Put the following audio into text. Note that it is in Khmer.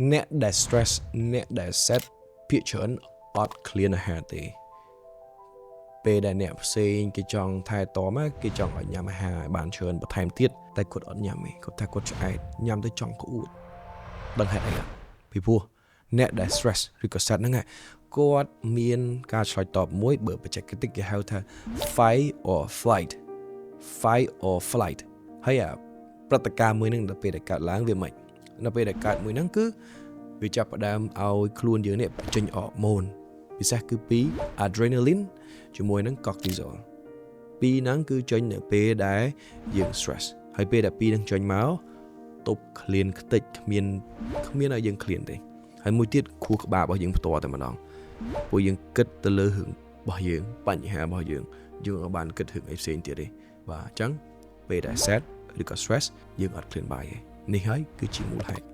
អ្នកដែល stress អ្នកដែល sad ភាគច្រើនអត់ឃ្លានអាហារទេពេលដែលអ្នកផ្សេងគេចង់ថែទាំគេចង់ឲ្យញ៉ាំអាហារឲ្យបានច្រើនបន្ថែមទៀតតែគាត់អត់ញ៉ាំទេគាត់ថាគាត់ឆ្អែតញ៉ាំទៅចង់ក្អួតដឹងហេតុអីអត់ពីព្រោះអ្នកដែល stress ឬក៏ sad ហ្នឹងគាត់មានការឆ្លើយតបមួយបើបច្ចេកទេសគេហៅថា fight or flight, fight or flight ហើយអាព្រឹត្តិការណ៍មួយហ្នឹងដល់ពេលដែលកើតឡើងវាមិននៅពេលដែលកើតមួយហ្នឹងគឺវាចាប់ផ្ដើមឲ្យខ្លួនយើងនេះបញ្ចេញអរម៉ូនពិសេសគឺពី adrenaline ជាមួយនឹង cortisol ពីរហ្នឹងគឺចេញនៅពេលដែលយើង stress ហើយពេលដែលពីរហ្នឹងចេញមកទប់ឃ្លានខ្ទេចគ្មានគ្មានឲ្យយើងឃ្លានទេហើយមួយទៀតខួរក្បាលរបស់យើងផ្ទាល់តែម្ដងពួកយើងគិតទៅលើរឿងរបស់យើងបញ្ហារបស់យើងយើងអត់បានគិតរឿងអីផ្សេងទៀតទេបាទអញ្ចឹងពេលដែល sad ឬក៏ stress យើងអត់ឃ្លានបាយទេនេះហើយគឺជាមូលហេតុ។